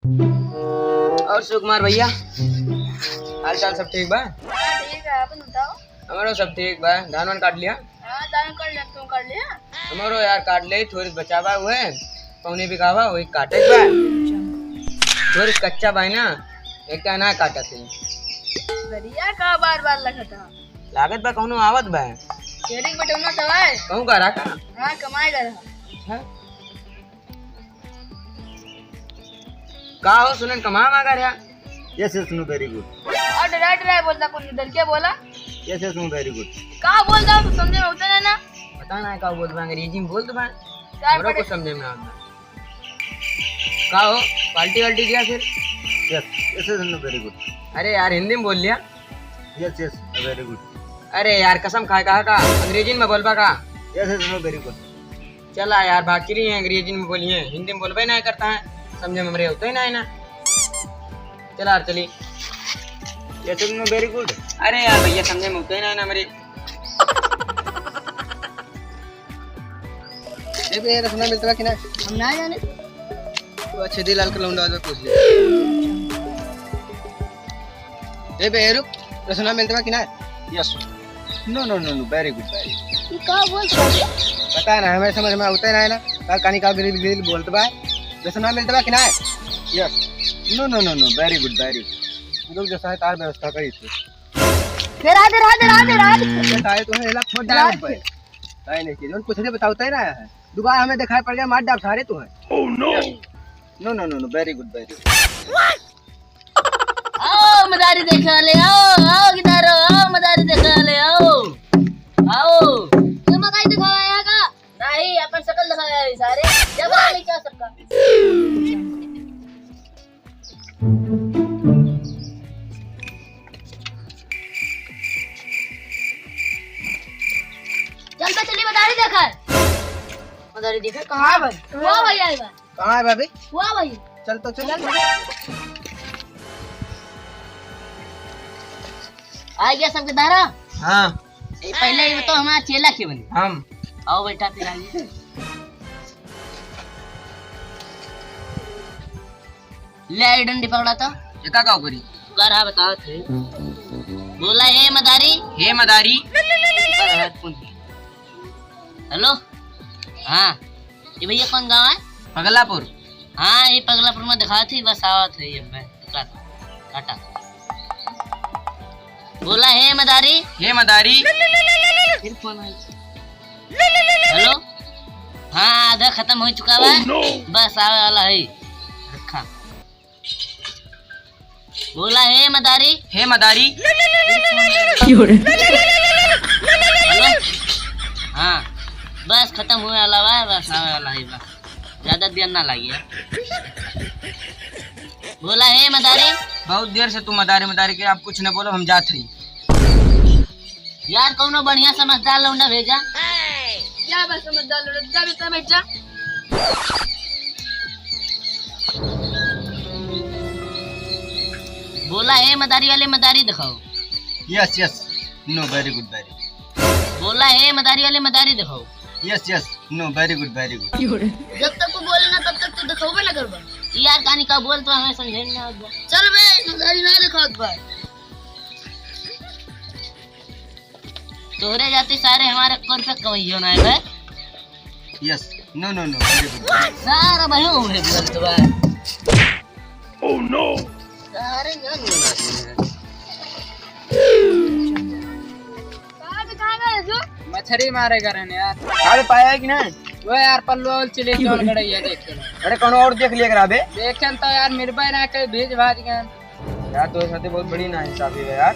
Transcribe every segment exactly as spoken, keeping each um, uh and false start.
और शिव कुमार भैया, हाल चाल सब ठीक बा? हाँ, ठीक है, अपन बताओ। हमरो सब ठीक बा। धान वान काट लिया? हाँ, धान काट लिया, तू काट लिया? हमरो यार काट ले, थोड़ी बचावा हुए, पौने बिगावा, वही काटे के बा। थोड़ी कच्चा बा ना, एक ना काटत है। दरिया का बार बार लगता। लागत बा कौनो आवत बा। तेरी बटौना दवाए। कहूँ का रहा का? हाँ, कमाए का रहा। अच्छा। का हो सुनन कमा मांगा रहा? Yes, yes, no, very good। और डरा डरा बोलता, कुछ डर के बोला। Yes, yes, no, very good। का बोलता हो, समझे में होता ना ना। पता ना का बोल रहा, अंग्रेजी में बोल दो भाई। क्या हमरो पढ़े? कुछ समझे में ना आता। का हो, पार्टी वार्टी दिया फिर? Yes, yes, yes, no, very good। अरे यार, हिंदी में बोल लिया। Yes, yes, very good। अरे यार, कसम खाए कहा का, अंग्रेजी में बोलबा का? Yes, yes, no, very good। चला यार, बाकी रही है, अंग्रेजी में बोलिए, हिंदी में बोलबे ना करता है, समझे में हमरे होते ही ना है ना। चला यार, चली। Yes, yes, no, very good। अरे यार भैया, समझे में होते ही ना है ना हमरे। ए बे, रसना मिलत बा कि ना? हम ना जाने। तो अच्छे दिल लाल के लौंडा वाला पूछ ले। ए बे, रुक, रसना मिलत बा कि ना? Yes। No, no, no, no, very good, very good। तू का बोलत बा? पता ना, हमें समझ में आवते ना है ना। का कहानी का गिरिल गिरिल बोलत बा? रसना मिलत बा कि ना? Yes। No, no, no, no, very good, very good। रुक, जैसा है तार व्यवस्था करी तू। फिर आ दे, आ दे, आ दे, आ दे। ये सारे तो है, इला फोड़ डाल पे। काहे नहीं की? जोन पूछते बतावते ना है। दोबारा हमें दिखाई पड़ गया, मार डाल सारे तो है। Oh no। No, no, no, no, very good, very good। आओ मदारी देखे वाले, आओ, आओ किनारो, आओ मदारी देखे वाले, आओ, आओ। ये मदारी दिखावा आया का? नहीं, अपन शकल दिखाया है सारे। जब आ नहीं क्या सबका। चल तो चली मदारी देखा। मदारी देखा कहाँ है भाई? वो भाई आए बा। कहाँ है भाभी? वो भाई। चल तो चल। आ गया सबके दारा? हाँ। ए, पहले ये बताओ हमारा चेला के बनी? हम। आओ बेटा फिर आइए। ले आई डंडी पकड़ा तो। ये का का करी? कर हा बताओ थे। बोला हे मदारी। हे मदारी। कर हा कौन? हेलो। हाँ। ये भैया कौन गाँव है? पगलापुर। हाँ, ये पगलापुर में दिखा थी, बस आवा थे ये मैं। काटा। काटा। बोला हे मदारी। हे मदारी। फिर फोन आई। हेलो। हाँ, आधा खत्म हो चुका बा। Oh no। बस आवे वाला है। रखा। बोला हे मदारी। हे मदारी। हेलो। हाँ, बस खत्म होए वाला बा, बस आवे वाला है बस। ज्यादा देर ना लागी यार। बोला हे मदारी। बहुत देर से तू मदारी मदारी के, आप कुछ न बोलो, हम जात हई। यार कौनो बढ़िया समझदार लौंडा भेजा। क्या बस समझदार लौंडा, जा बेटा बैठ जा। बोला हे मदारी वाले मदारी दिखाओ। Yes, yes, no, very good, very good। बोला हे मदारी वाले मदारी दिखाओ। Yes, yes, no, very good, very good। जब तक वो बोले ना तब तक तो दिखावे ना करबा। यार कहानी का बोल तो हमें समझे ना आवत बा। चल बे, मदारी ना दिखावत बा। तोहरे जाति सारे हमारे कौन सा कमइयो ना है बे? Yes, no, no, no, very good। सारा भाई वो है बोलत बा। Oh no। सारे ना बोला। कहाँ पे, कहाँ गए तू? मछरी मारे गए रहने यार। अरे पाया है कि नहीं? वो यार पल्लू और चिली चौल गड़े ये देख के। अरे कौनो और देख लिया करा बे। देखे तो यार मिरबे ना कहीं भीज भाज गए। यार तोरे साथे बहुत बड़ी नाइंसाफी बा यार।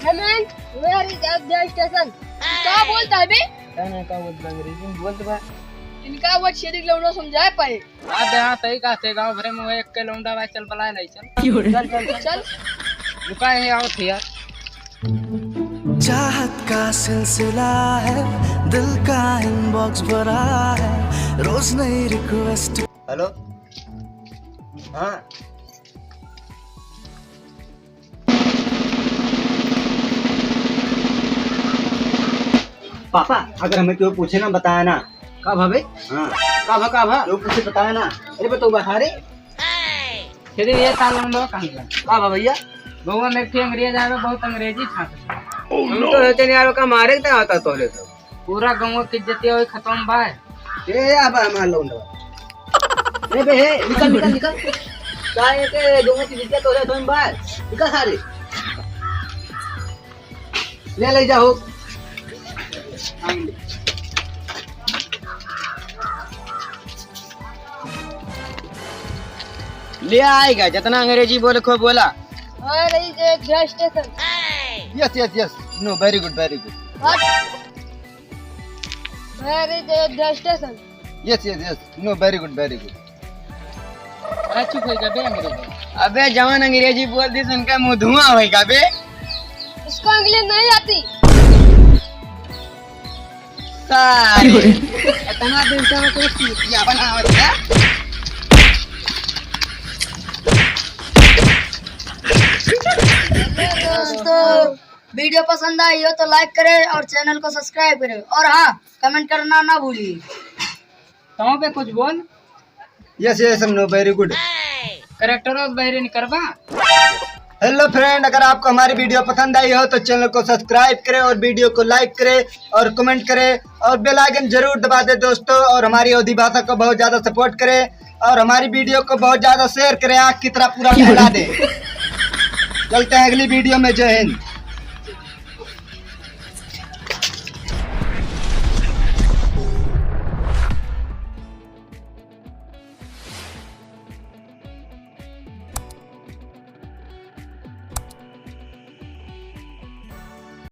Hey man, where is the station? का बोलता है बे? का ना का बोलता है, अंग्रेजी में बोलता बा। इनका वो छेदी के लौंडा समझाए पाए। हाँ बे, हाँ सही कहा थे, गाँव भरे में वो एक के लौंडा भाई चल बलाए नहीं चल। चल, चल, चल। रुका है, आओ थे यार। चाहत का सिलसिला है, दिल का inbox भरा है, रोज नई request। हेलो, हाँ। पापा, अगर हमें कोई पूछे ना, बताया ना। का भाभी? हाँ। का भा, का भा? लोग कुछ बताए ना। अरे बताओ बा, हाँ रे। चलिए, ये साल हम लोग कहाँ गए? का भा भैया? बउआ, मेरे थे अंग्रेज आवे, बहुत अंग्रेजी छात्र। हम तो है चलिए यार, का मारे के आता तोरे तो। पूरा गाँव की इज्जतिया होई खतम बा। ए, अब हमार लौंडा। ए बे, हे, निकल, निकल, निकल। का है के गाँव की इज्जतिया तोरे खतम बा? निकल सारे। ले, ले जाओ। ले आएगा, जितना अंग्रेजी बोले खूब बोला। Where is the station? Yes, yes, yes. No, very good, very good. What? Where is the station? Yes, yes, yes. No, very good, very good. अरे चुप होइगा बे अंग्रेजी। अबे जवान अंग्रेजी बोल दी, उनका मुँह धुआं होइगा बे। उसको अंग्रेजी नहीं आती। सारे। इतना दिन से हम कोई चूतिया बनावत है। दोस्तों, video पसंद आई हो तो like करें और channel को subscribe करें और हाँ, comment करना ना भूलिए। तोहूँ बे कुछ बोल। Yes, yes, हम no, very good. Character और बहरे निकरबा। Hello friend, अगर आपको हमारी video पसंद आई हो तो channel को subscribe करें और video को like करें और comment करें और bell icon जरूर दबा दें दोस्तों। और हमारी अवधी भाषा को बहुत ज़्यादा support करें और हमारी video को बहुत ज़्यादा share करें, आग की तरह पूरा फैला दें। चलते हैं अगली video में, जय हिंद।